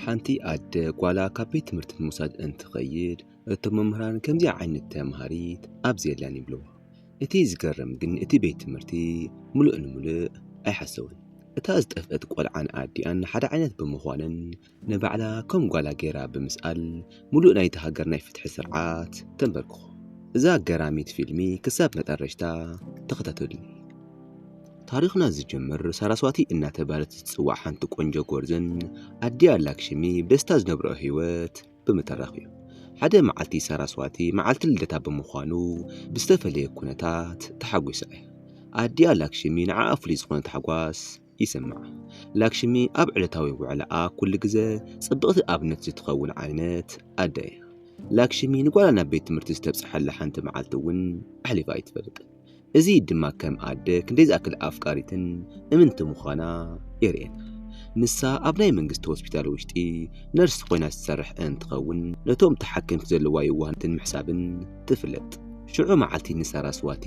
ሓንቲ ኣደ ጓላ ካብ ቤት ትምህርቲ ንምውሳድ እንትኸይድ፣ እቶም መምህራን ከምዚ ዓይነት ተምሃሪት ኣብዚ የላን ይብልዋ። እቲ ዝገርም ግን እቲ ቤት ትምህርቲ ምሉእ ንምሉእ ኣይሓሰወን። እታ ዝጠፍአት ቆልዓን ኣዲኣን ሓደ ዓይነት ብምዃነን ንባዕላ ከም ጓላ ገይራ ብምስኣል ምሉእ ናይቲ ሃገር ናይ ፍትሒ ስርዓት ተንበርክኾ። እዛ ገራሚት ፊልሚ ክሳብ መጠረሽታ ተኸታተሉኒ። ታሪኽና ዝጀምር ሳራስዋቲ እናተባህለት ዝትጽዋዕ ሓንቲ ቆንጆ ጎርዝን ኣዲኣ ላክሽሚ ብደስታ ዝነብረኦ ህይወት ብምትራኽ እዩ። ሓደ መዓልቲ ሳራስዋቲ መዓልቲ ልደታ ብምዃኑ ብዝተፈለየ ኩነታት ተሓጒሳ እያ። ኣዲኣ ላክሽሚ ንዓኣ ፍሉይ ዝኾነ ታሕጓስ ይስምዓ። ላክሽሚ ኣብ ዕለታዊ ውዕላኣ ኩሉ ግዘ ጽብቕቲ ኣብነት ዝትኸውን ዓይነት ኣደ እያ። ላክሽሚ ንጓላ ናብ ቤት ትምህርቲ ዝተብጽሐላ ሓንቲ መዓልቲ እውን ኣሕሊፋ ኣይትፈልጥን። እዚ ድማ ከም ኣደ ክንደይ ዝኣክል ኣፍቃሪትን እምንቲ ምዃና የርእየና። ንሳ ኣብ ናይ መንግስቲ ሆስፒታል ውሽጢ ነርስ ኮይና ዝሰርሕ እንትኸውን፣ ነቶም ተሓከምቲ ዘለዋ የዋህነትን ምሕሳብን ትፍለጥ። ሽዑ መዓልቲ ንሳራስዋቲ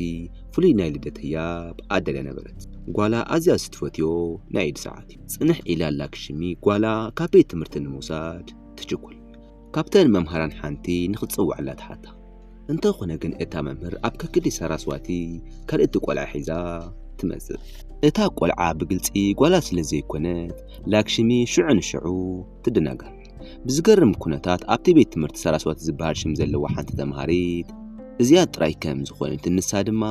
ፍሉይ ናይ ልደት ህያብ ኣዳልያ ነበረት። ጓላ ኣዝያ ዝትፈትዮ ናይ ኢድ ሰዓት እዩ። ጽንሕ ኢላ ላክሽሚ ጓላ ካብ ቤት ትምህርቲ ንምውሳድ ትችኩል። ካብተን መምሃራን ሓንቲ ንኽትጽውዐላ ትሓታ። እንተኾነ ግን እታ መምህር ኣብ ከክዲ ሳራስዋቲ ካልእቲ ቆልዓ ሒዛ ትመጽእ። እታ ቆልዓ ብግልጺ ጓላ ስለ ዘይኮነት ላክሽሚ ሽዑ ንሽዑ ትደናገር። ብዝገርም ኩነታት ኣብቲ ቤት ትምህርቲ ሳራስዋቲ ዝበሃል ሽም ዘለዋ ሓንቲ ተምሃሪት እዚኣ ጥራይ ከም ዝኾነት፣ ንሳ ድማ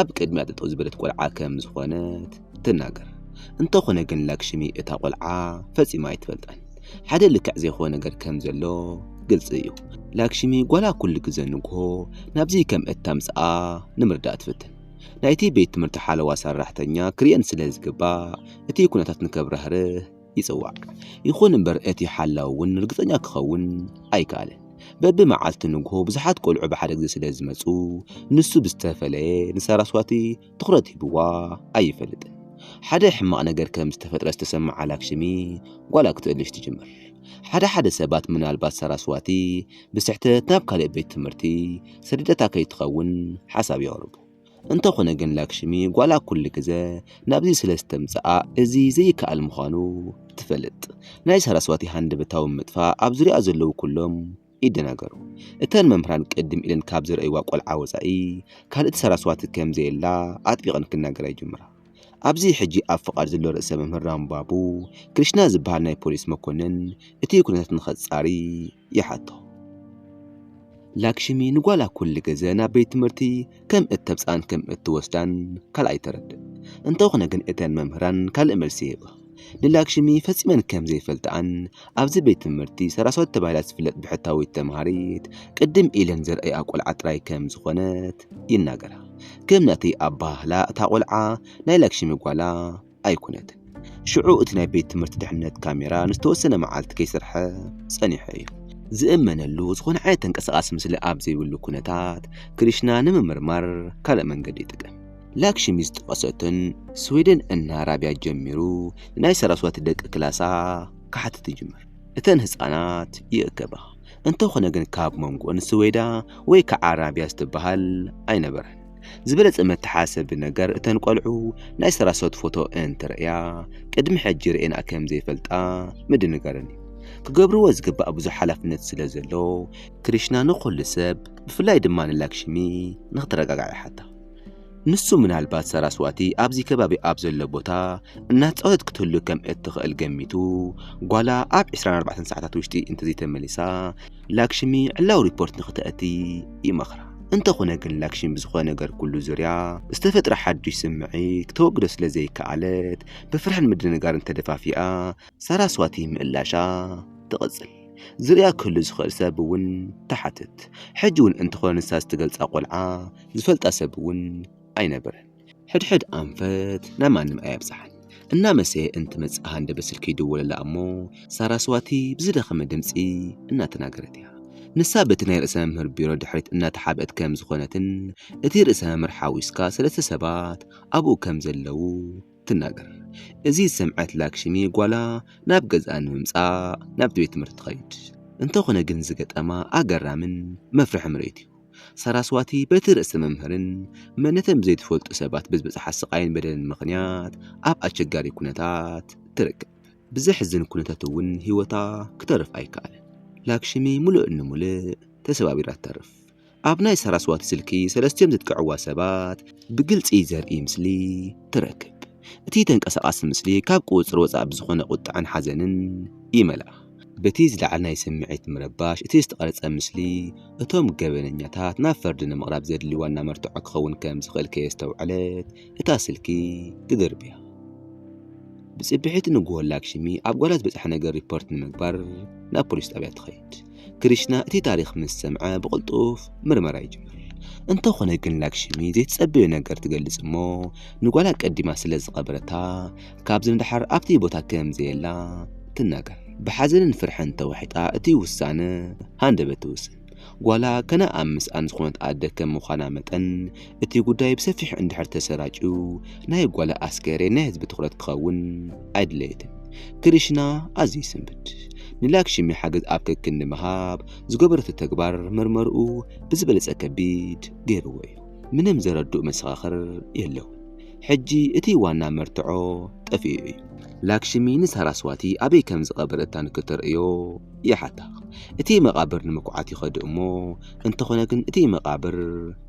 ኣብ ቅድሚያ ጠጠው ዝበለት ቆልዓ ከም ዝኾነት ትናገር። እንተኾነ ግን ላክሽሚ እታ ቆልዓ ፈጺማ ኣይትፈልጣን። ሓደ ልክዕ ዘይኮነ ነገር ከም ዘሎ ግልጺ እዩ። ላክሽሚ ጓላ ኩሉ ግዘ ንግሆ ናብዚ ከም እተምጽኣ ንምርዳእ ትፍትን። ናይቲ ቤት ትምህርቲ ሓለዋ ሰራሕተኛ ክርእየን ስለ ዝግባእ እቲ ኩነታት ንከብራህርህ ይጽዋዕ። ይኹን እምበር እቲ ሓላው እውን ርግጸኛ ክኸውን ኣይከኣለን። በብመዓልቲ ንግሆ ብዙሓት ቆልዑ ብሓደ ግዜ ስለ ዝመጹ ንሱ ብዝተፈለየ ንሳራስዋቲ ትኹረት ሂብዋ ኣይፈልጥን። ሓደ ሕማቕ ነገር ከም ዝተፈጥረ ዝተሰምዓ ላክሽሚ ጓላ ክትእልሽ ትጅምር። ሓደ ሓደ ሰባት ምናልባት ሳራስዋቲ ብስሕተት ናብ ካልእ ቤት ትምህርቲ ሰዲዳታ ከይትኸውን ሓሳብ የቕርቡ። እንተኾነ ግን ላክሽሚ ጓላ ኩሉ ግዘ ናብዚ ስለ ዝተምጽኣ እዚ ዘይከኣል ምዃኑ ትፈልጥ። ናይ ሳራስዋቲ ሃንደበታዊ ምጥፋእ ኣብ ዙርያ ዘለዉ ኩሎም ይደናገሩ። እተን መምህራን ቅድም ኢለን ካብ ዝረእይዋ ቆልዓ ወጻኢ ካልእቲ ሳራስዋቲ ከም ዘየላ ኣጥቢቐን ክናገራ ይጅምራ። ኣብዚ ሕጂ ኣብ ፍቓድ ዘሎ ርእሰ መምህር ራምባቡ፣ ክሪሽና ዝበሃል ናይ ፖሊስ መኮንን እቲ ኩነታት ንኸጻሪ ይሓቶ። ላክሽሚ ንጓላ ኩሉ ግዘ ናብ ቤት ትምህርቲ ከም እተብጽኣን ከም እትወስዳን ካልኣይ ተረድእ። እንተኾነ ግን እተን መምህራን ካልእ መልሲ ይህባ። ንላክሽሚ ፈጺመን ከም ዘይፈልጥኣን ኣብዚ ቤት ትምህርቲ ሳራስዋቲ ተባሂላ ዝፍለጥ ብሕታዊት ተምሃሪት ቅድም ኢለን ዘርኣያ ቆልዓ ጥራይ ከም ዝኾነት ይናገራ። ከም ናተይ ኣባህላ እታ ቆልዓ ናይ ላክሽሚ ጓላ ኣይኮነትን። ሽዑ እቲ ናይ ቤት ትምህርቲ ድሕነት ካሜራ ንዝተወሰነ መዓልቲ ከይሰርሐ ጸኒሑ እዩ። ዝእመነሉ ዝኾነ ዓይነት ተንቀሳቓሲ ምስሊ ኣብ ዘይብሉ ኩነታት ክሪሽና ንምምርማር ካልእ መንገዲ ይጥቀም። ላክሽሚ ዝጠቐሰትን ስዊድን እናራብያ ጀሚሩ ንናይ ሳራስዋቲ ደቂ ክላሳ ክሓትት ይጅምር። እተን ህፃናት ይእከባ። እንተኾነ ግን ካብ መንጎን ስዌዳ ወይ ከዓ ራብያ ዝትበሃል ኣይነበረን። ዝበለጸ መተሓሰቢ ነገር እተን ቆልዑ ናይ ሳራስዋቲ ፎቶ እንትርእያ ቅድሚ ሕጂ ርእየንኣ ከም ዘይፈልጣ ምድንጋረን እዩ። ክገብርዎ ዝግባእ ብዙሕ ሓላፍነት ስለ ዘሎ ክሪሽና ንኹሉ ሰብ ብፍላይ ድማ ንላክሽሚ ንኽትረጋጋዕ ይሓታ። ንሱ ምናልባት ሳራስዋቲ ኣብዚ ከባቢ ኣብ ዘሎ ቦታ እናተጻወተት ክትህሉ ከም እትኽእል ገሚቱ ጓላ ኣብ ዕስራን ኣርባዕተን ሰዓታት ውሽጢ እንተዘይተመሊሳ ላክሽሚ ዕላዊ ሪፖርት ንኽተእቲ ይመኽራ። እንተኾነ ግን ላክሽሚ ብዝኾነ ነገር ኩሉ ዙርያ ዝተፈጥረ ሓዱሽ ስምዒት ክተወግዶ ስለ ዘይከኣለት ብፍርሕን ምድንጋርን ተደፋፊኣ ሳራስዋቲ ምእላሻ ትቕጽል። ዝርያ ክህሉ ዝኽእል ሰብ እውን ትሓትት። ሕጂ እውን እንተኾነ ንሳ ዝትገልጻ ቆልዓ ዝፈልጣ ሰብ እውን ኣይነበረን። ሕድሕድ ኣንፈት ናብ ማንም ኣየብጽሓን። እናመሰየ እንትመጽእ ሃንደበት ስልኪ ይድወለላ እሞ ሳራስዋቲ ብዝደኸመ ድምጺ እናተናገረት እያ። ንሳ በቲ ናይ ርእሰ መምህር ቢሮ ድሕሪት እናተሓብአት ከም ዝኾነትን እቲ ርእሰ መምህር ሓዊስካ ሰለስተ ሰባት ኣብኡ ከም ዘለዉ ትናገር። እዚ ዝሰምዐት ላክሽሚ ጓላ ናብ ገዝኣ ንምምጻእ ናብቲ ቤት ትምህርቲ ትኸይድ። እንተኾነ ግን ዝገጠማ ኣገራምን መፍርሒ ምርኢት እዩ። ሳራስዋቲ በቲ ርእሰ መምህርን መንነተን ብዘይትፈልጡ ሰባት ብዝበጽሓ ስቓይን በደልን ምኽንያት ኣብ ኣቸጋሪ ኩነታት ትርከብ። ብዘሕዝን ኩነታት እውን ህይወታ ክተርፍ ኣይከኣለን። ላክሽሚ ሙሉእ ንሙሉእ ተሰባቢራ ትተርፍ። ኣብ ናይ ሳራስዋቲ ስልኪ ሰለስቲኦም ዘጥቅዕዋ ሰባት ብግልጺ ዘርኢ ምስሊ ትረክብ። እቲ ተንቀሳቓሲ ምስሊ ካብ ቁጽጽር ወጻኢ ብዝኾነ ቁጥዐን ሓዘንን ይመልኣ። በቲ ዝለዓለ ናይ ስምዒት ምርባሽ እቲ ዝተቐርጸ ምስሊ እቶም ገበነኛታት ናብ ፍርዲ ንምቕራብ ዘድሊ ዋና መርትዖ ክኸውን ከም ዝኽእል ከየስተውዐለት እታ ስልኪ ትድርብያ። ብጽብሒቲ ንግሆ ላክሽሚ ኣብ ጓላ ዝበጽሐ ነገር ሪፖርት ንምግባር ናብ ፖሊስ ጣብያ ትኸይድ። ክሪሽና እቲ ታሪኽ ምስ ሰምዐ ብቕልጡፍ ምርመራ ይጅምር። እንተኾነ ግን ላክሽሚ ዘይትጸበዮ ነገር ትገልጽ እሞ ንጓላ ቀዲማ ስለ ዝቐበረታ ካብዚ ንደሓር ኣብቲ ቦታ ከም ዘየላ ትናገር። ብሓዘንን ፍርሕን ተዋሒጣ እቲ ውሳነ ሃንደበት ትውስን። ጓላ ከነ ኣብ ምስኣን ዝኾነት ኣደ ከም ምዃና መጠን እቲ ጉዳይ ብሰፊሕ እንድሕር ተሰራጭዩ ናይ ጓላ ኣስከሬን ናይ ህዝቢ ትኹረት ክኸውን ኣይድለየትን። ክሪሽና ኣዝዩ ይስንብድ። ንላክሽሚ ሓገዝ ኣብ ከክን ንምሃብ ዝገበረቶ ተግባር መርመርኡ ብዝበለጸ ከቢድ ገይርዎ እዩ። ምንም ዘረድኡ መሰኻኽር የለውን። ሕጂ እቲ ዋና መርትዖ ጠፊኡ እዩ። ላክሽሚ ንሳራስዋቲ ኣበይ ከም ዝቐበረታ ንክተርእዮ ይሓታ። እቲ መቓብር ንምኩዓት ይኸዱ እሞ እንተኾነ ግን እቲ መቓብር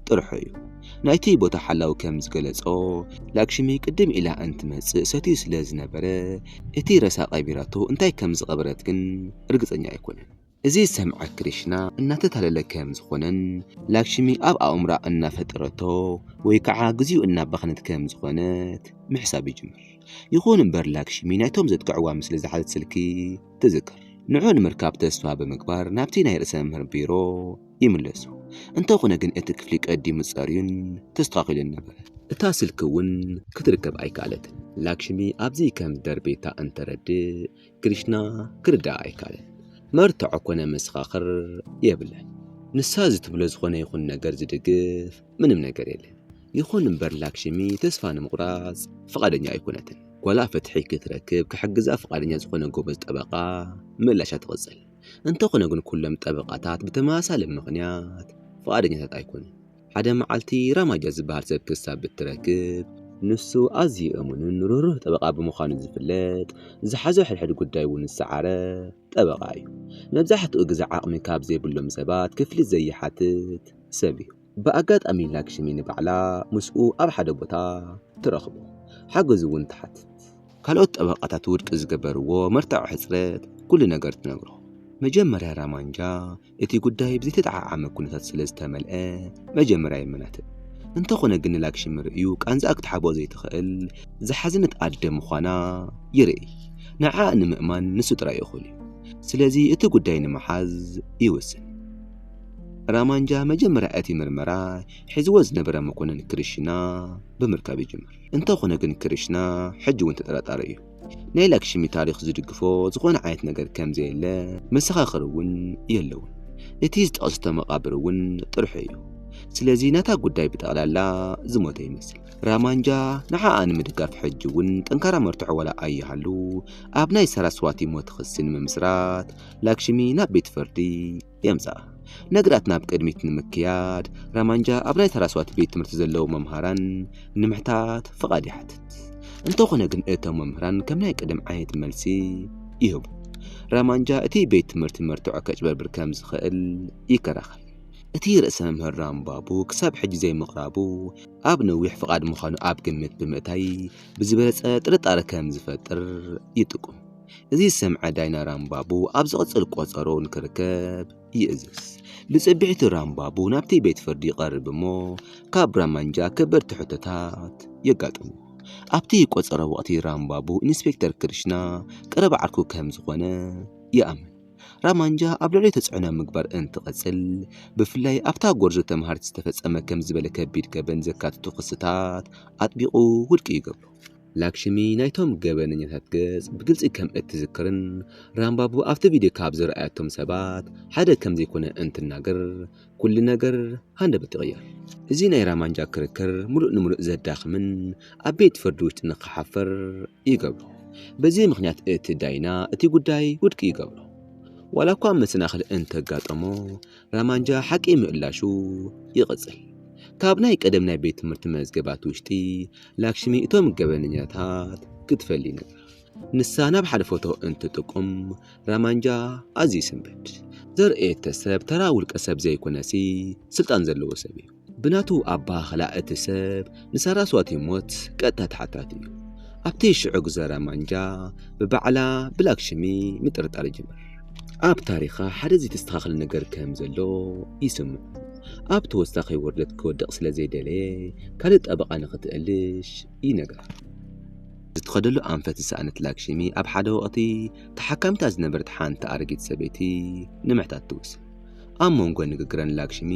ጥርሑ እዩ። ናይቲ ቦታ ሓላው ከም ዝገለጾ ላክሽሚ ቅድም ኢላ እንትመጽእ ሰትዩ ስለ ዝነበረ እቲ ረሳ ቀቢራቶ እንታይ ከም ዝቐበረት ግን ርግጸኛ ኣይኮነን። እዚ ዝሰምዐ ክሪሽና እናተታለለ ከም ዝኾነን ላክሽሚ ኣብ ኣእምራ እናፈጠረቶ ወይ ከዓ ግዜኡ እናባኸነት ከም ዝኾነት ምሕሳብ ይጅምር። ይኹን እምበር ላክሽሚ ናይቶም ዘጥቅዕዋ ምስሊ ዝሓዘት ስልኪ ትዝክር። ንዑ ንምርካብ ተስፋ ብምግባር ናብቲ ናይ ርእሰ መምህር ቢሮ ይምለሱ። እንተኾነ ግን እቲ ክፍሊ ቀዲሙ ጸርዩን ተስተኻኺሉን ነበረ። እታ ስልኪ እውን ክትርከብ ኣይከኣለትን። ላክሽሚ ኣብዚ ከም ዝደርቤታ እንተረድእ ክሪሽና ክርዳኣ ኣይከኣለን። መርትዖ ኮነ መሰኻኽር የብለን። ንሳ ዝትብሎ ዝኾነ ይኹን ነገር ዝድግፍ ምንም ነገር የለን። ይኹን እምበር ላክሽሚ ተስፋ ንምቑራጽ ፍቓደኛ ኣይኮነትን። ጓላ ፍትሒ ክትረክብ ክሕግዛ ፍቓደኛ ዝኾነ ጎበዝ ጠበቓ ምእላሻ ትቕጽል። እንተኾነ ግን ኩሎም ጠበቓታት ብተመሳሳሊ ምኽንያት ፍቓደኛታት ኣይኮኑን። ሓደ መዓልቲ ራማጃ ዝበሃል ሰብ ክሳብ እትረክብ ንሱ ኣዝዩ እሙንን ርህሩህ ጠበቓ ብምዃኑ ዝፍለጥ ዝሓዞ ሕድሕድ ጉዳይ እውን ዝሰዓረ ጠበቓ እዩ። መብዛሕትኡ ግዜ ዓቕሚ ካብ ዘይብሎም ሰባት ክፍሊት ዘይሓትት ሰብ እዩ። ብኣጋጣሚ ላክሽሚ ንባዕላ ምስኡ ኣብ ሓደ ቦታ ትረኽቦ። ሓገዝ እውን ትሓትት። ካልኦት ጠበቓታት ውድቂ ዝገበርዎ መርትዖ ሕጽረት ኩሉ ነገር ትነግሮ። መጀመርያ ራማንጃ እቲ ጉዳይ ብዘይተጠዓዓመ ኩነታት ስለ ዝተመልአ መጀመርያ የመናትን። እንተኾነ ግን ንላክሽሚ ርእዩ ቃንዛኣ ክትሓብኦ ዘይትኽእል ዝሓዘነት ኣደ ምዃና ይርኢ። ንዓኣ ንምእማን ንሱ ጥራይ እኹል እዩ። ስለዚ እቲ ጉዳይ ንምሓዝ ይውስን። ራማንጃ መጀመርያ እቲ ምርመራ ሒዝዎ ዝነበረ መኮንን ክሪሽና ብምርካብ ይጅምር። እንተኾነ ግን ክሪሽና ሕጂ እውን ተጠራጣሪ እዩ። ናይ ላክሽሚ ታሪኽ ዝድግፎ ዝኾነ ዓይነት ነገር ከም ዘየለ መሰኻኽር እውን የለውን። እቲ ዝጠቕስቶ መቓብር እውን ጥርሑ እዩ። ስለዚ ናታ ጉዳይ ብጠቕላላ ዝሞተ ይመስል። ራማንጃ ንዓኣ ንምድጋፍ ሕጂ እውን ጠንካራ መርትዖ ዋላ ኣይሃሉ ኣብ ናይ ሳራስዋቲ ሞት ክሲ ንምምስራት ላክሽሚ ናብ ቤት ፍርዲ የምጽኣ። ነገራት ናብ ቅድሚት ንምክያድ ራማንጃ ኣብ ናይ ሳራስዋቲ ቤት ትምህርቲ ዘለዉ መምሃራን ንምሕታት ፍቓድ ይሓትት። እንተኾነ ግን እቶም መምህራን ከም ናይ ቅድም ዓይነት መልሲ ይህቡ። ራማንጃ እቲ ቤት ትምህርቲ መርትዖ ከጭበርብር ከም ዝኽእል ይከራኸር። እቲ ርእሰ መምህር ራምባቡ ክሳብ ሕጂ ዘይምቕራቡ ኣብ ነዊሕ ፍቓድ ምዃኑ ኣብ ግምት ብምእታይ ብዝበለጸ ጥርጣረ ከም ዝፈጥር ይጥቁም። እዚ ዝሰምዐ ዳይና ራምባቡ ኣብ ዝቕጽል ቆጸሮ ንክርከብ ይእዝዝ። ብጽብሒቲ ራምባቡ ናብቲ ቤት ፍርዲ ይቐርብ እሞ ካብ ራማንጃ ከበድቲ ሕቶታት የጋጥሙ። ኣብቲ ቆጸሮ ወቕቲ ራምባቡ ኢንስፔክተር ክሪሽና ቀረባ ዓርኩ ከም ዝኾነ ይኣምን። ራማንጃ ኣብ ልዕሊ ተጽዕኖ ምግባር እንትቐጽል ብፍላይ ኣብታ ጎርዞ ተምሃሪት ዝተፈጸመ ከም ዝበለ ከቢድ ገበን ዘካትቱ ክስታት ኣጥቢቑ ውድቂ ይገብሮ። ላክሽሚ ናይቶም ገበነኛታት ገጽ ብግልጺ ከም እትዝክርን ራምባቡ ኣብቲ ቪድዮ ካብ ዝረኣያቶም ሰባት ሓደ ከም ዘይኮነ እንትናገር ኩሉ ነገር ሃንደበት ይቕየር። እዚ ናይ ራማንጃ ክርክር ሙሉእ ንሙሉእ ዘዳኽምን ኣብ ቤት ፍርዲ ውሽጢ ንክሓፍር ይገብሮ። በዚ ምኽንያት እቲ ዳይና እቲ ጉዳይ ውድቂ ይገብሮ። ዋላ እኳ መሰናኽል እንተጋጠሞ ራማንጃ ሓቂ ምእላሹ ይቕጽል። ካብ ናይ ቀደም ናይ ቤት ትምህርቲ መዝገባት ውሽጢ ላክሽሚ እቶም ገበነኛታት ክትፈሊ ይነግራ። ንሳ ናብ ሓደ ፎቶ እንትጥቁም ራማንጃ ኣዝዩ ይስንብድ። ዘርእየቶ ሰብ ተራ ውልቀ ሰብ ዘይኮነሲ ስልጣን ዘለዎ ሰብ እዩ። ብናቱ ኣባህላ እቲ ሰብ ንሳራስዋቲ ሞት ቀጥታ ተሓታቲ እዩ። ኣብቲ ሽዑ ግዘ ራማንጃ ብባዕላ ብላክሽሚ ምጥርጣር ይጅምር። ኣብ ታሪኻ ሓደ ዘይተስተኻኸለ ነገር ከም ዘሎ ይስምዑ። ኣብ ተወሳኺ ውርደት ክወድቕ ስለ ዘይደለየ ካልእ ጠበቓ ንኽትእልሽ ይነግራ። ዝተኸደሉ ኣንፈት ዝሰኣነት ላክሽሚ ኣብ ሓደ ወቕቲ ተሓካሚታ ዝነበረት ሓንቲ ኣረጊት ሰበይቲ ንምሕታት ትውስን። ኣብ መንጎ ንግግረን ላክሽሚ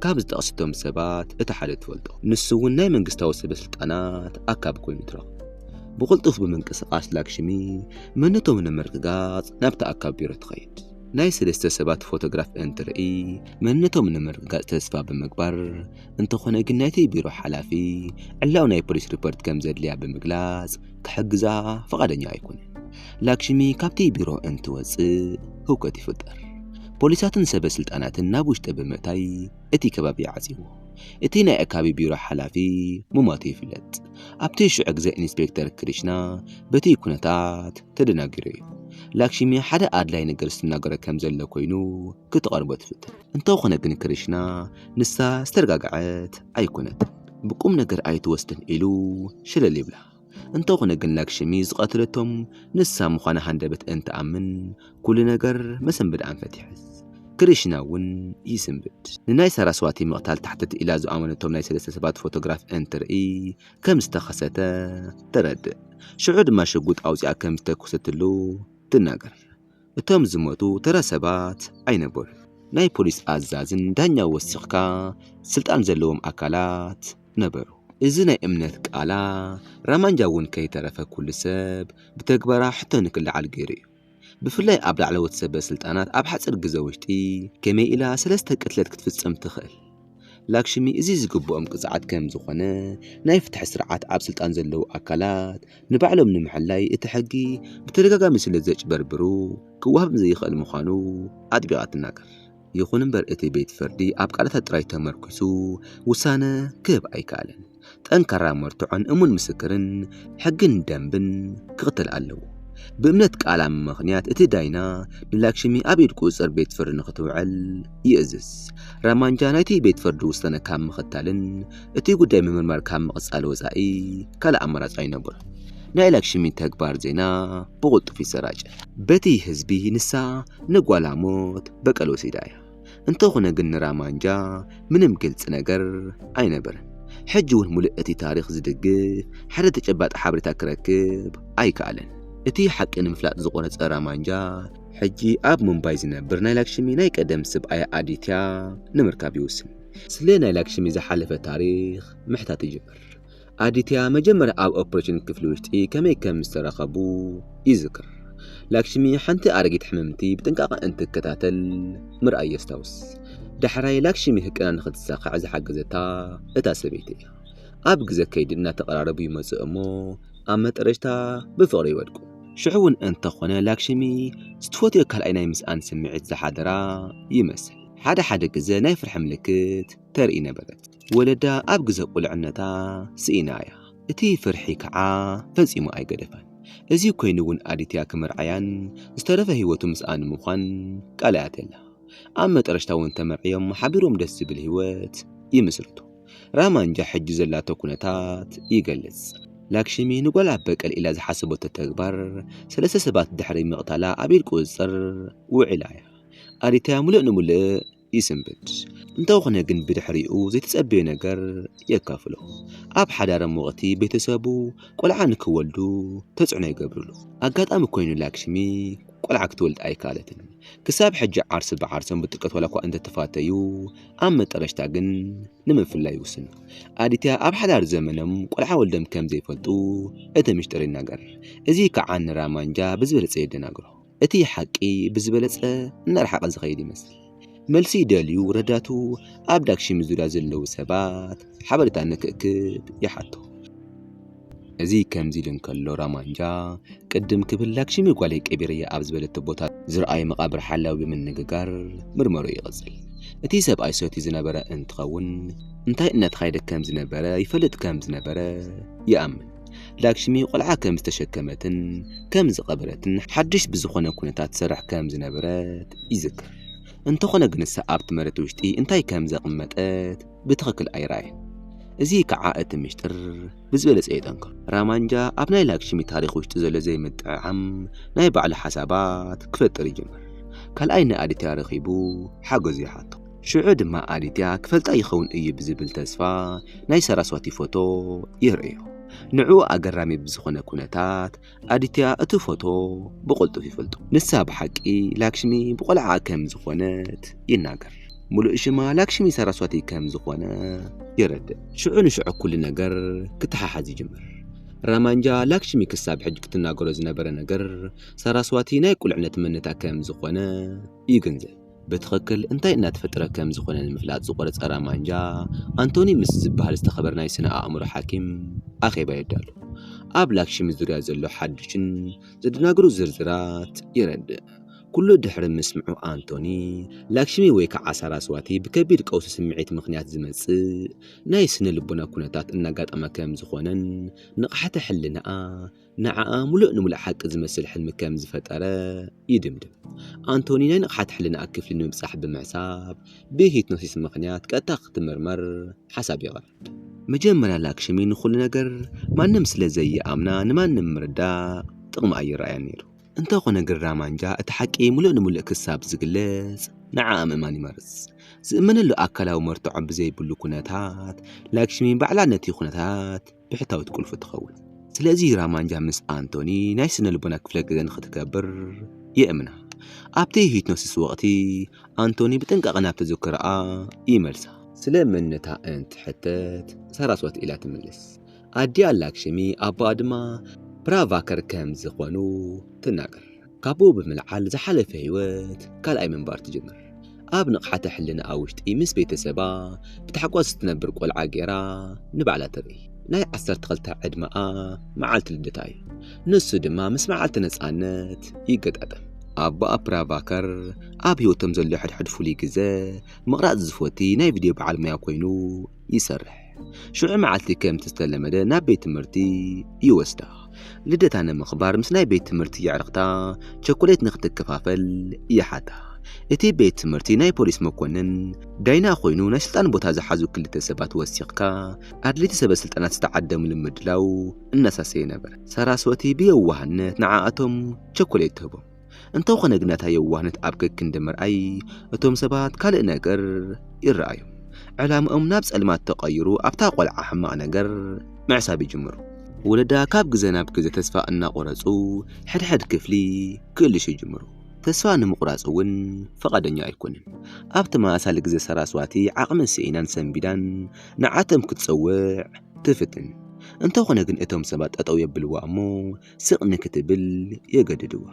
ካብ ዝጠቕስቶም ሰባት እቲ ሓደ ትፈልጦ። ንሱ እውን ናይ መንግስታዊ ሰበ ስልጣናት ኣካብ ኮይኑ ትረኽቦ። ብቕልጡፍ ብምንቅስቓስ ላክሽሚ መንነቶም ንምርግጋጽ ናብቲ ኣካብ ቢሮ ትኸይድ። ናይ ሰለስተ ሰባት ፎቶግራፍ እንትርኢ መንነቶም ንምርግጋጽ ተስፋ ብምግባር፣ እንተኾነ ግን ናይቲ ቢሮ ሓላፊ ዕላዊ ናይ ፖሊስ ሪፖርት ከም ዘድልያ ብምግላጽ ክሕግዛ ፈቓደኛ ኣይኮነን። ላክሽሚ ካብቲ ቢሮ እንትወጽእ ህውከት ይፍጠር። ፖሊሳትን ሰበ ስልጣናትን ናብ ውሽጢ ብምእታይ እቲ ከባቢ ይዓጽይዎ። እቲ ናይ ኣካቢ ቢሮ ሓላፊ ምሟቱ ይፍለጥ። ኣብቲ ሽዑ ግዜ ኢንስፔክተር ክሪሽና በቲ ኩነታት ተደናጊሩ እዩ። ላክሽሚ ሓደ ኣድላይ ነገር ዝትናገሮ ከም ዘሎ ኮይኑ ክትቐርቦ ትፍትን። እንተኾነ ግን ክሪሽና ንሳ ዝተረጋግዐት ኣይኮነትን። ብቁም ነገር ኣይትወስድን ኢሉ ሸለል ይብላ። እንተኾነ ግን ላክሽሚ ዝቐተለቶም ንሳ ምዃና ሃንደበት እንትኣምን ኩሉ ነገር መሰንበዲ ኣንፈት ይሕዝ። ክሪሽና እውን ይስንብድ። ንናይ ሳራስዋቲ ምቕታል ተሓተቲ ኢላ ዝኣመነቶም ናይ ሰለስተ ሰባት ፎቶግራፍ እንትርኢ ከም ዝተኸሰተ ተረድእ። ሽዑ ድማ ሽጉጥ ኣውፂኣ ከም ዝተኮሰትሉ ትናገር። እቶም ዝሞቱ ተራ ሰባት ኣይነበሩን። ናይ ፖሊስ ኣዛዝን ዳኛ ወሲኽካ ስልጣን ዘለዎም ኣካላት ነበሩ። እዚ ናይ እምነት ቃላ ራማንጃ እውን ከይተረፈ ኩሉ ሰብ ብተግባራ ሕቶ ንክለዓል ገይሩ እዩ። ብፍላይ ኣብ ላዕለዎት ሰበ ስልጣናት ኣብ ሓፂር ግዘ ውሽጢ ከመይ ኢላ ሰለስተ ቅትለት ክትፍፅም ትኽእል? ላክሽሚ እዚ ዝግብኦም ቅፅዓት ከም ዝኾነ ናይ ፍትሒ ስርዓት ኣብ ስልጣን ዘለዉ ኣካላት ንባዕሎም ንምሕላይ እቲ ሕጊ ብተደጋጋሚ ስለ ዘጭበርብሩ ክወሃብ ዘይኽእል ምዃኑ ኣጥቢቓ ትናገር። ይኹን እምበር እቲ ቤት ፍርዲ ኣብ ቃላታት ጥራይ ተመርኩሱ ውሳነ ክህብ ኣይከኣለን። ጠንካራ መርትዖን እሙን ምስክርን ሕግን ደንብን ክኽተል ኣለዎ። ብእምነት ቃላ ምኽንያት እቲ ዳይና ንላክሽሚ ኣብ ኢድ ቁፅፅር ቤት ፍርዲ ንክትውዕል ይእዝዝ። ራማንጃ ናይቲ ቤት ፍርዲ ውሳነ ካብ ምኽታልን እቲ ጉዳይ ምምርማር ካብ ምቕፃል ወፃኢ ካልእ ኣማራፂ ኣይነበሮን። ናይ ላክሽሚ ተግባር ዜና ብቕልጡፍ ይሰራጨ። በቲ ህዝቢ ንሳ ንጓላ ሞት በቀል ወሲዳ እያ። እንተኾነ ግን ንራማንጃ ምንም ግልፂ ነገር ኣይነበረን። ሕጂ እውን ሙሉእ እቲ ታሪኽ ዝድግፍ ሓደ ተጨባጢ ሓበሬታ ክረክብ ኣይከኣለን። እቲ ሓቂ ንምፍላጥ ዝቆረፀ ራማንጃ ሕጂ ኣብ ሙምባይ ዝነብር ናይ ላክሽሚ ናይ ቀደም ስብኣያ ኣዲትያ ንምርካብ ይውስን። ስለ ናይ ላክሽሚ ዝሓለፈ ታሪኽ ምሕታት ይጅምር። ኣዲትያ መጀመርያ ኣብ ኦፕሬሽን ክፍሊ ውሽጢ ከመይ ከም ዝተረኸቡ ይዝክር። ላክሽሚ ሓንቲ ኣረጊት ሕምምቲ ብጥንቃቐ እንትከታተል ምርኣይ የስታውስ። ዳሕራይ ላክሽሚ ህቅና ንክትሳኻዕ ዝሓገዘታ እታ ሰበይቲ እያ። ኣብ ግዘ ከይዲ እናተቐራረቡ ይመፁ እሞ ኣብ መጠረሽታ ብፍቕሪ ይወድቁ። ሽዑ እውን እንተኾነ ላክሽሚ ዝትፈትዮ ካልኣይ ናይ ምስኣን ስምዒት ዝሓደራ ይመስል። ሓደ ሓደ ግዘ ናይ ፍርሒ ምልክት ተርኢ ነበረት። ወለዳ ኣብ ግዘ ቁልዕነታ ስኢና እያ። እቲ ፍርሒ ከዓ ፈጺሙ ኣይገደፋን። እዚ ኮይኑ እውን ኣዲትያ ክምርዓያን ዝተረፈ ህይወቱ ምስኣን ምዃን ቃል ኣትየላ። ኣብ መጠረሽታ እውን ተመርዕዮም ሓቢሮም ደስ ዝብል ህይወት ይምስርቱ። ራማንጃ ሕጂ ዘላቶ ኩነታት ይገልጽ። ላክሽሚ ንጓላ በቀል ኢላ ዝሓሰበቶ ተግባር ሰለስተ ሰባት ድሕሪ ምቕታላ ኣብ ኢድ ቁፅፅር ውዒላ እያ። ኣዲትያ ሙሉእ ንሙሉእ ይስንብድ። እንተኾነ ግን ብድሕሪኡ ዘይተጸበዮ ነገር የካፍሎ። ኣብ ሓዳሮም ወቕቲ ቤተሰቡ ቆልዓ ንክወልዱ ተጽዕኖ ይገብርሉ። ኣጋጣሚ ኮይኑ ላክሽሚ ቆልዓ ክትወልድ ኣይከኣለትን። ክሳብ ሕጂ ዓርሲ ብዓርሶም ብጥልቀት ዋላ እኳ እንተተፋተዩ ኣብ መጠረሽታ ግን ንምፍላይ ይውስኑ። ኣዲትያ ኣብ ሓዳር ዘመኖም ቆልዓ ወልዶም ከም ዘይፈልጡ እቲ ምሽጥር ይናገር። እዚ ከዓ ንራማንጃ ብዝበለጸ የደናግሮ። እቲ ሓቂ ብዝበለጸ እናረሓቐ ዝኸይድ ይመስል። መልሲ ይደልዩ ረዳቱ ኣብ ላክሽሚ ዙርያ ዘለዉ ሰባት ሓበሬታ ንክእክብ ይሓቶ። እዚ ከምዚ ኢሉ እንከሎ ራማንጃ ቅድም ክብል ላክሽሚ ጓለይ ቀቢረያ ኣብ ዝበለቶ ቦታ ዝረኣዩ መቓብር ሓላዊ ብምንግጋር ምርመሮ ይቕጽል። እቲ ሰብኣይ ሰትዩ ዝነበረ እንትኸውን እንታይ እናተኻየደ ከም ዝነበረ ይፈልጥ ከም ዝነበረ ይኣምን። ላክሽሚ ቆልዓ ከም ዝተሸከመትን ከም ዝቐበረትን ሓድሽ ብዝኾነ ኩነታት ትሰርሕ ከም ዝነበረት ይዝክር። እንተኾነ ግን ንሳ ኣብቲ መሬት ውሽጢ እንታይ ከም ዘቐመጠት ብትኽክል ኣይረኣየን። እዚ ከዓ እቲ ምሽጥር ብዝበለጸ የጠንክሮ። ራማንጃ ኣብ ናይ ላክሽሚ ታሪኽ ውሽጢ ዘሎ ዘይምጥዕዓም ናይ ባዕሉ ሓሳባት ክፈጥር ይጅምር። ካልኣይ ንኣዲትያ ረኺቡ ሓገዙ ይሓቶ። ሽዑ ድማ ኣዲትያ ክፈልጣ ይኸውን እዩ ብዝብል ተስፋ ናይ ሰራስዋቲ ፎቶ የርእዮ። ንዕኡ ኣገራሚ ብዝኾነ ኩነታት ኣዲትያ እቲ ፎቶ ብቕልጡፍ ይፈልጦ። ንሳ ብሓቂ ላክሽሚ ብቆልዓ ከም ዝኾነት ይናገር። ሙሉእ ሽማ ላክሽሚ ሰራስዋቲ ከም ዝኾነ የረድእ። ሽዑ ንሽዑ ኩሉ ነገር ክተሓሓዝ ይጅምር። ራማንጃ ላክሽሚ ክሳብ ሕጂ ክትናገሮ ዝነበረ ነገር ሰራስዋቲ ናይ ቁልዕነት መንነታ ከም ዝኾነ ይግንዘብ። ብትኽክል እንታይ እናተፈጠረ ከም ዝኾነ ንምፍላጥ ዝቆረጸ ራማንጃ ኣንቶኒ ምስ ዝበሃል ዝተኸበረ ናይ ስነ ኣእምሮ ሓኪም ኣኼባ የዳሉ። ኣብ ላክሽሚ ዙርያ ዘሎ ሓድሽን ዘደናግሩ ዝርዝራት የረድእ። ኩሉ ድሕሪ ምስምዑ ኣንቶኒ ላክሽሚ ወይ ከዓ ሳራስዋቲ ብከቢድ ቀውሲ ስምዒት ምኽንያት ዝመጽእ ናይ ስነ ልቦና ኩነታት እናጋጠማ ከም ዝኾነን ንቕሓተ ሕልናኣ ንዓኣ ሙሉእ ንሙሉእ ሓቂ ዝመስል ሕልሚ ከም ዝፈጠረ ይድምድም። ኣንቶኒ ናይ ንቕሓት ሕልናኣ ክፍሊ ንምብጻሕ ብምሕሳብ ብሂፕኖሲስ ምኽንያት ቀጥታ ክትምርመር ሓሳብ የቕርብ። መጀመርያ ላክሽሚ ንኹሉ ነገር ማንም ስለ ዘይኣምና ንማንም ምርዳእ ጥቕሚ ኣይረኣያን ነይሩ። እንተኾነ ግን ራማንጃ እቲ ሓቂ ሙሉእ ንሙሉእ ክሳብ ዝግለጽ ንዓኣ ምእማን ይመርጽ። ዝእመነሉ ኣካላዊ መርትዖ ብዘይብሉ ኩነታት ላክሽሚ ባዕላ ነቲ ኩነታት ብሕታዊት ቁልፉ ትኸውን። ስለዚ ራማንጃ ምስ ኣንቶኒ ናይ ስነ ልቦና ክፍለ ግዜ ንክትገብር የእምና። ኣብቲ ሂፕኖሲስ ወቕቲ ኣንቶኒ ብጥንቃቐ ናብ ተዘክሮኣ ይመልሳ። ስለ መንነታ እንትሕተት ሳራስዋቲ ኢላ ትምልስ። ኣዲኣ ላክሽሚ ኣቦኣ ድማ ፕራቫከር ከም ዝኾኑ ትናገር። ካብኡ ብምልዓል ዝሓለፈ ህይወት ካልኣይ ምንባር ትጅምር። ኣብ ንቕሓተ ሕልናኣ ውሽጢ ምስ ቤተሰባ ብታሕጓስ እትነብር ቆልዓ ገይራ ንባዕላ ትርኢ። ናይ ዓሰርተ ክልተ ዕድመኣ መዓልቲ ልደታ እዩ። ንሱ ድማ ምስ መዓልቲ ነጻነት ይገጣጠም። ኣቦኣ ፕራቫከር ኣብ ህይወቶም ዘሎ ሕድሕድ ፍሉይ ግዜ ምቕራጽ ዝፈቲ ናይ ቪድዮ በዓል ሞያ ኮይኑ ይሰርሕ። ሽዑ መዓልቲ ከምቲ ዝተለመደ ናብ ቤት ትምህርቲ ይወስዳ። ልደታ ንምኽባር ምስ ናይ ቤት ትምህርቲ የዕርኽታ ቸኮሌት ንክትከፋፈል ይሓታ። እቲ ቤት ትምህርቲ ናይ ፖሊስ መኮንን ዳይና ኮይኑ ናይ ስልጣን ቦታ ዝሓዙ ክልተ ሰባት ወሲኽካ ኣድለይቲ ሰበ ስልጣናት ዝተዓደምሉ ምድላው እናሳሰየ ነበረ። ሳራስወቲ ብየዋህነት ንዓኣቶም ቸኮሌት ትህቦም። እንተኾነ ግን ነታ የዋህነት ኣብ ከክንዲ ምርኣይ እቶም ሰባት ካልእ ነገር ይረኣዩ። ዕላምኦም ናብ ጸልማት ተቐይሩ ኣብታ ቆልዓ ሕማቕ ነገር ምሕሳብ ይጅምሩ። ወለዳ ካብ ግዜ ናብ ግዜ ተስፋ እናቆረጹ ሕድሕድ ክፍሊ ክእልሹ ይጅምሩ። ተስፋ ንምቑራጽ እውን ፈቓደኛ ኣይኮንን። ኣብ ተመሳሳሊ ግዜ ሰራስዋቲ ዓቕሚ ስኢናን ሰንቢዳን ንዓቶም ክትጸውዕ ትፍትን። እንተኾነ ግን እቶም ሰባት ጠጠው የብልዋ እሞ ስቕ ንክትብል የገድድዋ።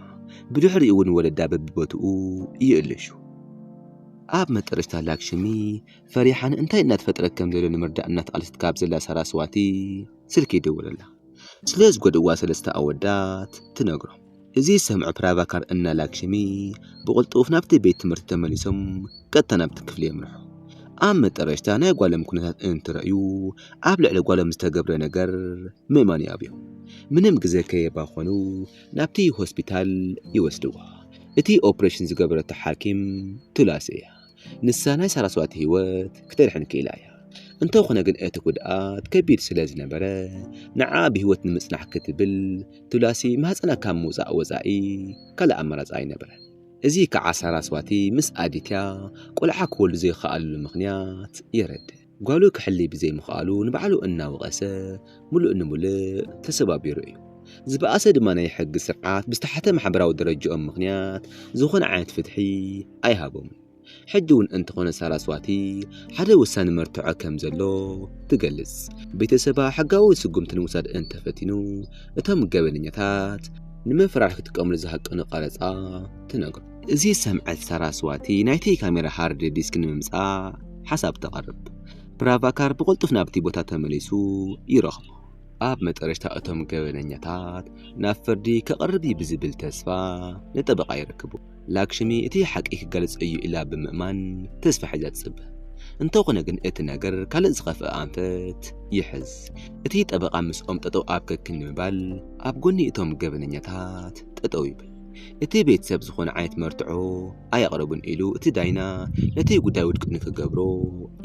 ብድሕሪኡ እውን ወለዳ በብቦትኡ ይእልሹ። ኣብ መጠረሽታ ላክሽሚ ፈሪሓን እንታይ እናተፈጠረ ከም ዘሎ ንምርዳእ እናተቓለሰት ካብ ዘላ ሳራስዋቲ ስልኪ ይደውለላ። ስለ ዝጎድእዋ ሰለስተ ኣወዳት ትነግሮም። እዚ ዝሰምዑ ፕራቫካር እና ላክሽሚ ብቕልጡፍ ናብቲ ቤት ትምህርቲ ተመሊሶም ቀጥታ ናብቲ ክፍሊ የምርሑ። ኣብ መጠረሽታ ናይ ጓሎም ኩነታት እንትረእዩ ኣብ ልዕሊ ጓሎም ዝተገብረ ነገር ምእማን ይኣብዮም። ምንም ግዜ ከየባኸኑ ናብቲ ሆስፒታል ይወስድዋ። እቲ ኦፕሬሽን ዝገበረቶ ሓኪም ቱላሲ እያ። ንሳ ናይ ሳራስዋቲ ህይወት ክተድሕን ክኢላ እያ። እንተኾነ ግን እቲ ጉድኣት ከቢድ ስለ ዝነበረ ንዓ ብህይወት ንምጽናሕ ክትብል ቱላሲ ማህፀና ካብ ምውፃእ ወፃኢ ካልእ ኣማራፂ ኣይነበረን። እዚ ከዓ ሳራስዋቲ ምስ ኣዲትያ ቆልዓ ክወልዱ ዘይከኣልሉ ምኽንያት የረድእ። ጓሉ ክሕሊ ብዘይምኽኣሉ ንባዕሉ እናወቐሰ ሙሉእ ንሙሉእ ተሰባቢሩ እዩ። ዝበኣሰ ድማ ናይ ሕጊ ስርዓት ብዝተሓተ ማሕበራዊ ደረጃኦም ምኽንያት ዝኾነ ዓይነት ፍትሒ ኣይሃቦምን። ሕጂ እውን እንተኾነ ሳራስዋቲ ሓደ ውሳኒ መርትዖ ከም ዘሎ ትገልጽ። ቤተሰባ ሕጋዊ ስጉምቲ ንምውሳድ እንተፈቲኑ እቶም ገበነኛታት ንምፍራር ክጥቀምሉ ዝሃቀኑ ቀረጻ ትነግሮ። እዚ ሰምዐት ሳራስዋቲ ናይቲ ካሜራ ሃርድ ዲስክ ንምምጻእ ሓሳብ ተቐርብ። ፕራቫካር ብቕልጡፍ ናብቲ ቦታ ተመሊሱ ይረኽቦ። ኣብ መጠረሽታ እቶም ገበነኛታት ናብ ፍርዲ ከቕርብ እዩ ብዝብል ተስፋ ንጠበቓ ይረክቡ። ላክሽሚ እቲ ሓቂ ክጋለጽ እዩ ኢላ ብምእማን ተስፋ ሒዛ ትጽበ። እንተኾነ ግን እቲ ነገር ካልእ ዝኸፍአ ኣንፈት ይሕዝ። እቲ ጠበቓ ምስኦም ጠጠው ኣብ ከክን ንምባል ኣብ ጎኒ እቶም ገበነኛታት ጠጠው ይብል። እቲ ቤተሰብ ዝኾነ ዓይነት መርትዖ ኣየቕረቡን ኢሉ እቲ ዳይና ነቲ ጉዳይ ውድቂ ንክገብሮ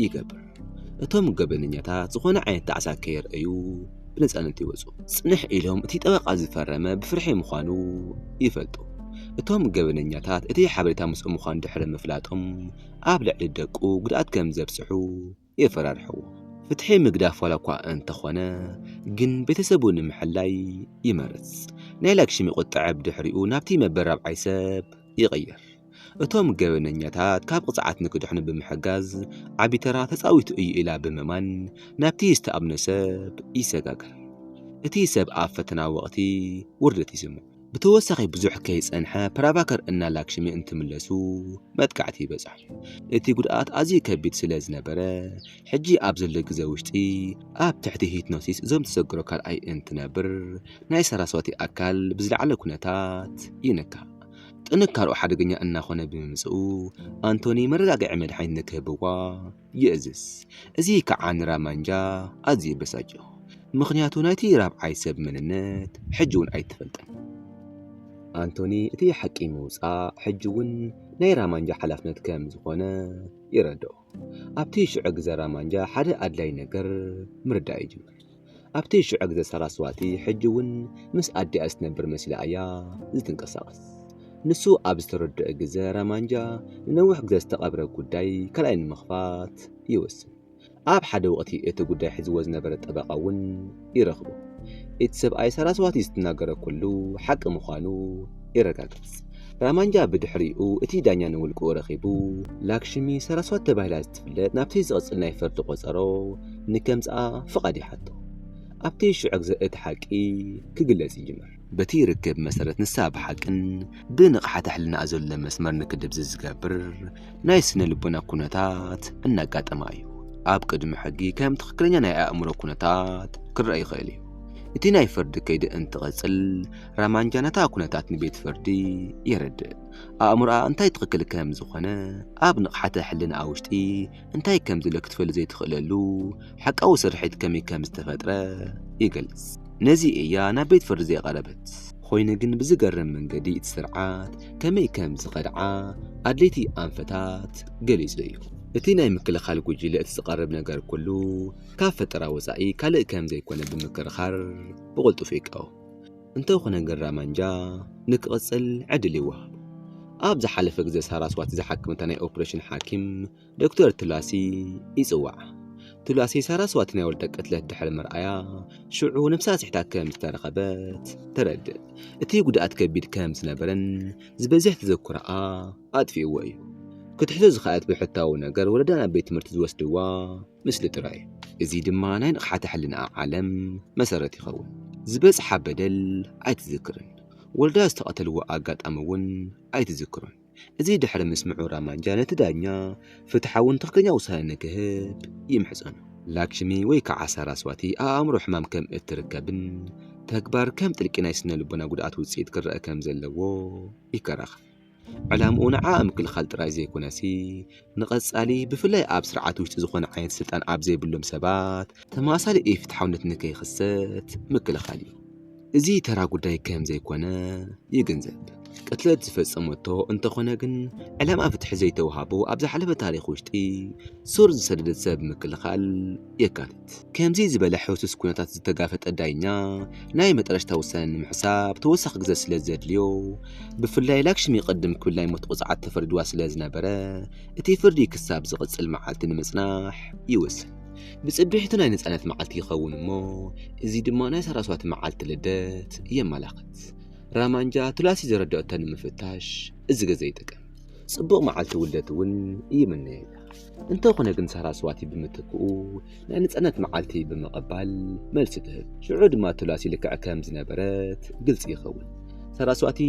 ይገብር። እቶም ገበነኛታት ዝኾነ ዓይነት ጣዕሳ ከየርእዩ ብነጻነት ይወጹ። ጽንሕ ኢሎም እቲ ጠበቓ ዝፈረመ ብፍርሒ ምዃኑ ይፈልጡ። እቶም ገበነኛታት እቲ ሓበሬታ ምስኦም ምዃኑ ድሕሪ ምፍላጦም ኣብ ልዕሊ ደቁ ጉድኣት ከም ዘብጽሑ የፈራርሕዎ። ፍትሒ ምግዳፍ ዋላ እኳ እንተኾነ ግን ቤተሰቡ ንምሕላይ ይመርጽ። ናይ ላክሽሚ ቁጥዐ ብድሕሪኡ ናብቲ መበል ራብዓይ ሰብ ይቕየር። እቶም ገበነኛታት ካብ ቅፅዓት ንክድሕኑ ብምሕጋዝ ዓቢ ተራ ተፃዊቱ እዩ ኢላ ብምእማን ናብቲ ዝተኣምነ ሰብ ይሰጋገር። እቲ ሰብ ኣብ ፈተና ወቕቲ ውርደት ይስምዖ። ብተወሳኺ ብዙሕ ከይጸንሐ ፕራባከር እና ላክሽሚ እንትምለሱ መጥቃዕቲ ይበጽሖም። እቲ ጉድኣት ኣዝዩ ከቢድ ስለ ዝነበረ ሕጂ ኣብ ዘሎ ግዜ ውሽጢ ኣብ ትሕቲ ሂፕኖሲስ እዞም ተሰግሮ ካልኣይ እንትነብር ናይ ሰራስዋቲ ኣካል ብዝለዓለ ኩነታት ይንካእ። ጥንካርኡ ሓደገኛ እናኾነ ብምምፅኡ ኣንቶኒ መረጋግዒ መድሓኒት ንክህብዋ ይእዝዝ። እዚ ከዓ ንራማንጃ ኣዝዩ የበሳጭዮ። ምኽንያቱ ናይቲ ራብዓይ ሰብ መንነት ሕጂ እውን ኣይተፈልጠን። ኣንቶኒ እቲ ሓቂ ምውፃእ ሕጂ እውን ናይ ራማንጃ ሓላፍነት ከም ዝኾነ ይረድኦ። ኣብቲ ሽዑ ግዘ ራማንጃ ሓደ ኣድላይ ነገር ምርዳእ ይጅምር። ኣብቲ ሽዑ ግዘ ሳራስዋቲ ሕጂ እውን ምስ ኣዲኣ ዝትነብር መሲላ እያ ዝትንቀሳቐስ። ንሱ ኣብ ዝተረድኦ ግዘ ራማንጃ ንነዊሕ ግዘ ዝተቐብረ ጉዳይ ካልኣይ ንምኽፋት ይወስን። ኣብ ሓደ ወቕቲ እቲ ጉዳይ ሒዝዎ ዝነበረ ጠበቓ እውን ይረኽቦ። እቲ ሰብኣይ ሳራስዋቲ ዝትናገሮ ኩሉ ሓቂ ምዃኑ የረጋግጽ። ራማንጃ ብድሕሪኡ እቲ ዳኛ ንውልቅኡ ረኺቡ ላክሽሚ ሳራስዋቲ ተባሂላ ዝትፍለጥ ናብቲ ዝቕጽል ናይ ፍርዲ ቆጸሮ ንከምጽኣ ፍቓድ ይሓቶ። ኣብቲ ሽዑ ግዘ እቲ ሓቂ ክግለጽ ይጅምር። በቲ ርክብ መሰረት ንሳ ብሓቅን ብንቕሓተ ሕልናኣ ዘሎ መስመር ንክድብዝዝ ዝገብር ናይ ስነ ልቦና ኩነታት እናጋጠማ እዩ። ኣብ ቅድሚ ሕጊ ከም ትኽክለኛ ናይ ኣእምሮ ኩነታት ክረአ ይኽእል እዩ። እቲ ናይ ፍርዲ ከይዲ እንትቕጽል ራማንጃ ነታ ኩነታት ንቤት ፍርዲ የረድእ። ኣእምሮኣ እንታይ ትኽክል ከም ዝኾነ፣ ኣብ ንቕሓተ ሕልናኣ ውሽጢ እንታይ ከም ዘሎ ክትፈልጥ ዘይትኽእለሉ ሓቃዊ ስርሒት ከመይ ከም ዝተፈጥረ ይገልጽ። ነዚ እያ ናብ ቤት ፍርዲ ዘይቐረበት። ኮይኑ ግን ብዝገርም መንገዲ እቲ ስርዓት ከመይ ከም ዝኸድዓ ኣድለይቲ ኣንፈታት ገሊጹ እዩ። እቲ ናይ ምክልኻል ጉጅለ እቲ ዝቐርብ ነገር ኩሉ ካብ ፈጠራ ወጻኢ ካልእ ከም ዘይኮነ ብምክርኻር ብቕልጡፍ ይቃወም። እንተኾነ ግን ራማንጃ ንክቕጽል ዕድል ይወሃቦ። ኣብ ዝሓለፈ ግዘ ሳራስዋቲ ዝሓከመታ ናይ ኦፕሬሽን ሓኪም ዶክተር ቱላሲ ይጽዋዕ። ቱላሲ ሳራስዋቲ ናይ ወልደ ቅትለት ድሕሪ ምርኣያ ሽዑ ነብሳ ስሒታ ከም ዝተረኸበት ተረድእ። እቲ ጉድኣት ከቢድ ከም ዝነበረን ዝበዝሕ ተዘክሮኣ ኣጥፊእዎ እዩ። ክትሕዞ ዝኸኣለት ብሕታዊ ነገር ወለዳ ናብ ቤት ትምህርቲ ዝወስድዋ ምስሊ ጥራይ እዩ። እዚ ድማ ናይ ንቕሓተ ሕልናኣ ዓለም መሰረት ይኸውን። ዝበጽሓ በደል ኣይትዝክርን። ወልዳ ዝተቐተልዎ ኣጋጣሚ እውን ኣይትዝክሮን። እዚ ድሕሪ ምስምዑ ራማንጃ ነቲ ዳኛ ፍትሓውን ትኽክለኛ ውሳነ ንክህብ ይምሕጸኖ። ላክሽሚ ወይ ከዓ ሳራስዋቲ ኣእምሮ ሕማም ከም እትርከብን ተግባር ከም ጥልቂ ናይ ስነ ልቦና ጉድኣት ውፅኢት ክረአ ከም ዘለዎ ይከራኸር። ዕላምኡ ንዓኣ ምክልኻል ጥራይ ዘይኮነሲ ንቐጻሊ ብፍላይ ኣብ ስርዓት ውሽጢ ዝኾነ ዓይነት ስልጣን ኣብ ዘይብሎም ሰባት ተመሳሳሊ ኢፍትሓውነት ንከይኽሰት ምክልኻል እዩ። እዚ ተራ ጉዳይ ከም ዘይኮነ ይግንዘብ። ቅትለት ዝፈጸመቶ እንተኾነ ግን ዕላማ ፍትሒ ዘይተዋሃቦ ኣብ ዝሓለፈ ታሪኽ ውሽጢ ሱር ዝሰደደ ሰብ ምክልኻል የካትት። ከምዚ ዝበለ ሕሱስ ኩነታት ዝተጋፈጠ ዳኛ ናይ መጠረሽታ ውሳነ ንምሕሳብ ተወሳኺ ግዘ ስለ ዘድልዮ ብፍላይ ላክሽሚ ቅድም ክብል ናይ ሞት ቅፅዓት ተፈሪድዋ ስለ ዝነበረ እቲ ፍርዲ ክሳብ ዝቕፅል መዓልቲ ንምፅናሕ ይውስን። ብፅብሒቱ ናይ ነፃነት መዓልቲ ይኸውን እሞ እዚ ድማ ናይ ሳራስዋቲ መዓልቲ ልደት የመላኽት። ራማንጃ ቱላሲ ዘረድኦቶ ንምፍታሽ እዚ ግዘ ይጥቀም። ጽቡቕ መዓልቲ ውልደት እውን ይምነየላ። እንተኾነ ግን ሳራስዋቲ ብምትክኡ ናይ ነጻነት መዓልቲ ብምቕባል መልሲ ትህብ። ሽዑ ድማ ቱላሲ ልክዕ ከም ዝነበረት ግልጺ ይኸውን። ሳራስዋቲ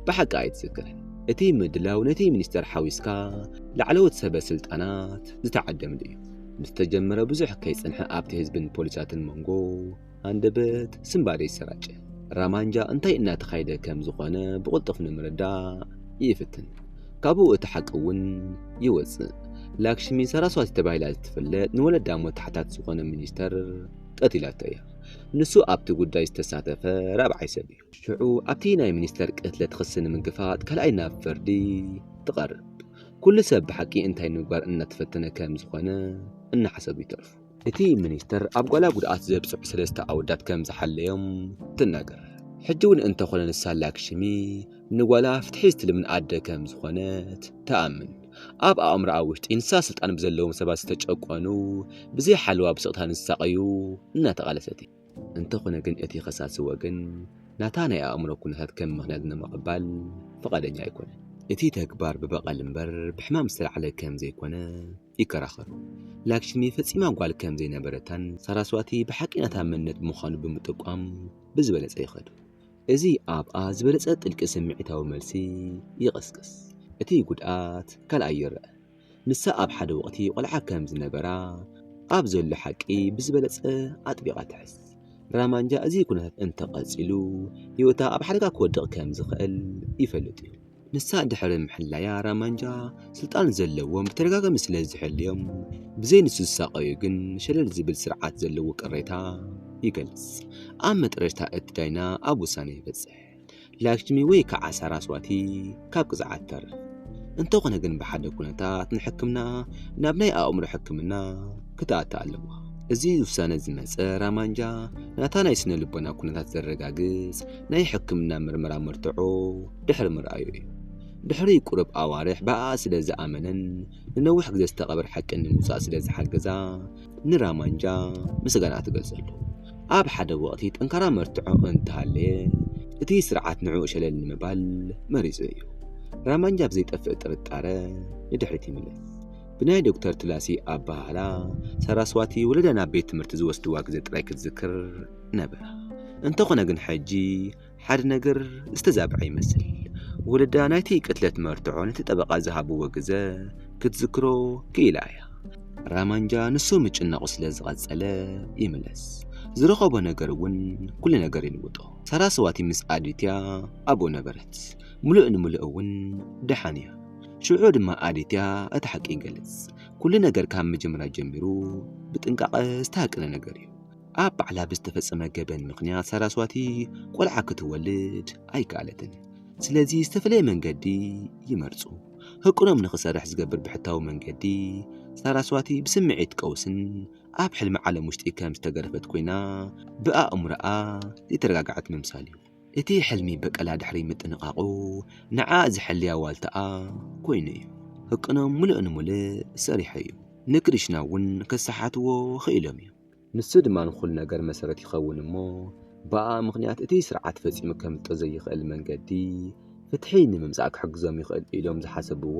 ብሓቂ ኣይትዝክርን። እቲ ምድላው ነቲ ሚኒስተር ሓዊስካ ላዕለዎት ሰበ ስልጣናት ዝተዓደምሉ እዩ። ምስ ተጀመረ ብዙሕ ከይጸንሐ ኣብቲ ህዝብን ፖሊሳትን መንጎ ሃንደበት ስንባደ ይሰራጨ። ራማንጃ እንታይ እናተኻየደ ከም ዝኾነ ብቕልጡፍ ንምርዳእ ይፍትን። ካብኡ እቲ ሓቂ እውን ይወጽእ። ላክሽሚ ሰራስዋቲ ተባሂላ እትፍለጥ ንወለዳ ሞት ተሓታቲ ዝኾነ ሚኒስተር ቀቲላቶ እያ። ንሱ ኣብቲ ጉዳይ ዝተሳተፈ ራብዓይ ሰብ እዩ። ሽዑ ኣብቲ ናይ ሚኒስተር ቅትለት ክሲ ንምግፋጥ ካልኣይ ናብ ፍርዲ ትቐርብ። ኩሉ ሰብ ብሓቂ እንታይ ንምግባር እናተፈተነ ከም ዝኾነ እናሓሰቡ ይተርፉ። እቲ ሚኒስተር ኣብ ጓላ ጉድኣት ዘብጽሑ ሰለስተ ኣወዳት ከም ዝሓለዮም ትናገር። ሕጂ እውን እንተኾነ ንሳ ላክሽሚ ንጓላ ፍትሒ ዝትልምን ኣደ ከም ዝኾነት ትኣምን። ኣብ ኣእምሮኣ ውሽጢ ንሳ ስልጣን ብዘለዎም ሰባት ዝተጨቆኑ፣ ብዘይ ሓለዋ ብስቕታ ንዝሳቐዩ እናተቓለሰት እያ። እንተኾነ ግን እቲ ከሳሲ ወገን ናታ ናይ ኣእምሮ ኩነታት ከም ምኽንያት ንምቕባል ፍቓደኛ ኣይኮነን። እቲ ተግባር ብበቐል እምበር ብሕማም ዝተላዕለ ከም ዘይኮነ ይከራኸሩ። ላክሽሚ ፈጺማ ጓል ከም ዘይነበረታን ሳራስዋቲ ብሓቂ ናታ መንነት ምዃኑ ብምጥቋም ብዝበለጸ ይኸዱ። እዚ ኣብኣ ዝበለጸ ጥልቂ ስምዒታዊ መልሲ ይቐስቅስ። እቲ ጉድኣት ካልኣይ ይረአ። ንሳ ኣብ ሓደ ወቕቲ ቆልዓ ከም ዝነበራ ኣብ ዘሎ ሓቂ ብዝበለጸ ኣጥቢቓ ትሕዝ። ራማንጃ እዚ ኩነታት እንተቐጺሉ ህይወታ ኣብ ሓደጋ ክወድቕ ከም ዝኽእል ይፈልጥ እዩ። ንሳ ድሕሪ ምሕላያ ራማንጃ ስልጣን ዘለዎም ብተደጋጋሚ ስለ ዝሕልዮም ብዘይ ንሱ ዝሳቐዩ ግን ሸለል ዝብል ስርዓት ዘለዎ ቅሬታ ይገልጽ። ኣብ መጠረሽታ እቲ ዳይና ኣብ ውሳነ ይበጽሕ። ላክሽሚ ወይ ከዓ ሳራስዋቲ ካብ ቅዝዓት ተርፍ። እንተኾነ ግን ብሓደ ኩነታት ንሕክምና ናብ ናይ ኣእምሮ ሕክምና ክትኣቲ ኣለዋ። እዚ ውሳነ ዝመጸ ራማንጃ ናታ ናይ ስነ ልቦና ኩነታት ዘረጋግጽ ናይ ሕክምና ምርመራ መርትዖ ድሕሪ ምርኣዩ እዩ። ድሕሪ ቁሩብ ኣዋርሕ ብኣኣ ስለ ዝኣመነን ንነዊሕ ግዜ ዝተቐብር ሓቂ ንምውጻእ ስለ ዝሓገዛ ንራማንጃ ምስጋና ትገልጸሉ። ኣብ ሓደ ወቕቲ ጠንካራ መርትዖ እንተሃለየ እቲ ስርዓት ንዕኡ ሸለል ንምባል መሪጹ እዩ። ራማንጃ ብዘይጠፍእ ጥርጣረ ንድሕሪት ይምለስ። ብናይ ዶክተር ቱላሲ ኣበሃህላ ሳራስዋቲ ወለዳ ናብ ቤት ትምህርቲ ዝወስድዋ ግዜ ጥራይ ክትዝክር ነበራ። እንተኾነ ግን ሕጂ ሓደ ነገር ዝተዛብዐ ይመስል። ወለዳ ናይቲ ቅትለት መርትዖ ነቲ ጠበቓ ዝሃብዎ ግዘ ክትዝክሮ ክኢላ እያ። ራማንጃ ንሱ ምጭናቑ ስለ ዝቐጸለ ይምለስ። ዝረኸቦ ነገር እውን ኩሉ ነገር ይልውጦ። ሳራስዋቲ ምስ ኣዲትያ ኣብኡ ነበረት። ምሉእ ንምሉእ እውን ደሓን እያ። ሽዑ ድማ ኣዲትያ እቲ ሓቂ ይገልጽ። ኩሉ ነገር ካብ መጀመርያ ጀሚሩ ብጥንቃቐ ዝተሃቀነ ነገር እዩ። ኣብ ባዕላ ብዝተፈጸመ ገበን ምኽንያት ሳራስዋቲ ቆልዓ ክትወልድ ኣይከኣለትን። ስለዚ ዝተፈለየ መንገዲ ይመርጹ። ህቅኖም ንኽሰርሕ ዝገብር ብሕታዊ መንገዲ ሳራስዋቲ ብስምዒት ቀውስን ኣብ ሕልሚ ዓለም ውሽጢ ከም ዝተገረፈት ኮይና ብኣእምሮኣ ዘይተረጋግዐት ምምሳል እዩ። እቲ ሕልሚ በቀላ ድሕሪ ምጥንቓቑ ንዓ ዝሕልያ ዋልታኣ ኮይኑ እዩ። ህቅኖም ምሉእ ንምሉእ ሰሪሑ እዩ። ንክሪሽና እውን ከሰሓትዎ ክኢሎም እዩ። ንሱ ድማ ንኹሉ ነገር መሰረት ይኸውን እሞ ብኣ ምኽንያት እቲ ስርዓት ፈጺሙ ከምልጦ ዘይኽእል መንገዲ ፍትሒ ንምምጻእ ክሕግዞም ይኽእል ኢሎም ዝሓሰብዎ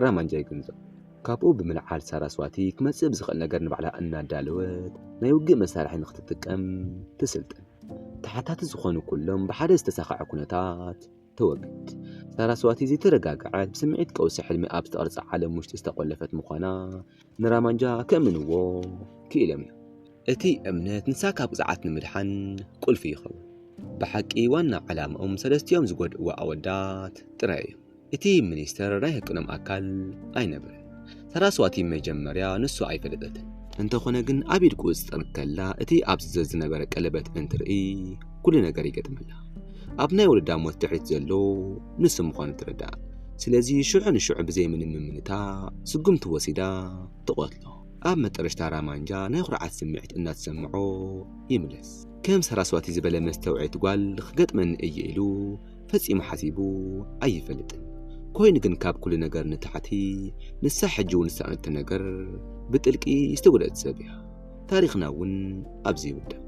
ራማንጃ ይግንዘቡ። ካብኡ ብምልዓል ሳራስዋቲ ክመጽእ ብዝኽእል ነገር ንባዕላ እናዳለወት ናይ ውግእ መሳርሒ ንክትጥቀም ትስልጥን። ተሓታቲ ዝኾኑ ኩሎም ብሓደ ዝተሳኸዐ ኩነታት ተወግድ። ሳራስዋቲ ዘይተረጋግዐት ብስምዒት ቀውሲ ሕልሚ ኣብ ዝተቐርጸ ዓለም ውሽጢ ዝተቖለፈት ምዃና ንራማንጃ ከእምንዎ ክኢሎም እዮም። እቲ እምነት ንሳ ካብ ቅዝዓት ንምድሓን ቁልፊ ይኸውን። ብሓቂ ዋና ዓላማኦም ሰለስቲኦም ዝጎድእዎ ኣወዳት ጥራይ እዮም። እቲ ሚኒስተር ናይ ህቅኖም ኣካል ኣይነበረን። ሳራስዋቲ መጀመርያ ንሱ ኣይፈለጠትን። እንተኾነ ግን ኣብ ኢድ ቁጽጽር ከላ እቲ ኣብ ዝዘ ዝነበረ ቀለበት እንትርኢ ኩሉ ነገር ይገጥመላ። ኣብ ናይ ወለዳ ሞት ድሕሪት ዘሎ ንሱ ምዃኑ ትርዳእ። ስለዚ ሽዑ ንሽዑ ብዘይ ምንም ምምንታ ስጉምቲ ወሲዳ ትቐትሎ። ኣብ መጠረሽታ ራማንጃ ናይ ኩርዓት ስምዒት እናተሰምዖ ይምለስ። ከም ሳራስዋቲ ዝበለ መስተውዒት ጓል ክገጥመኒ እየ ኢሉ ፈጺሙ ሓሲቡ ኣይፈልጥን። ኮይኑ ግን ካብ ኩሉ ነገር ንታሕቲ ንሳ ሕጂ እውን ዝሰኣነቶ ነገር ብጥልቂ ዝተጎድኣት ሰብ እያ። ታሪኽና እውን ኣብዚ ይውዳእ።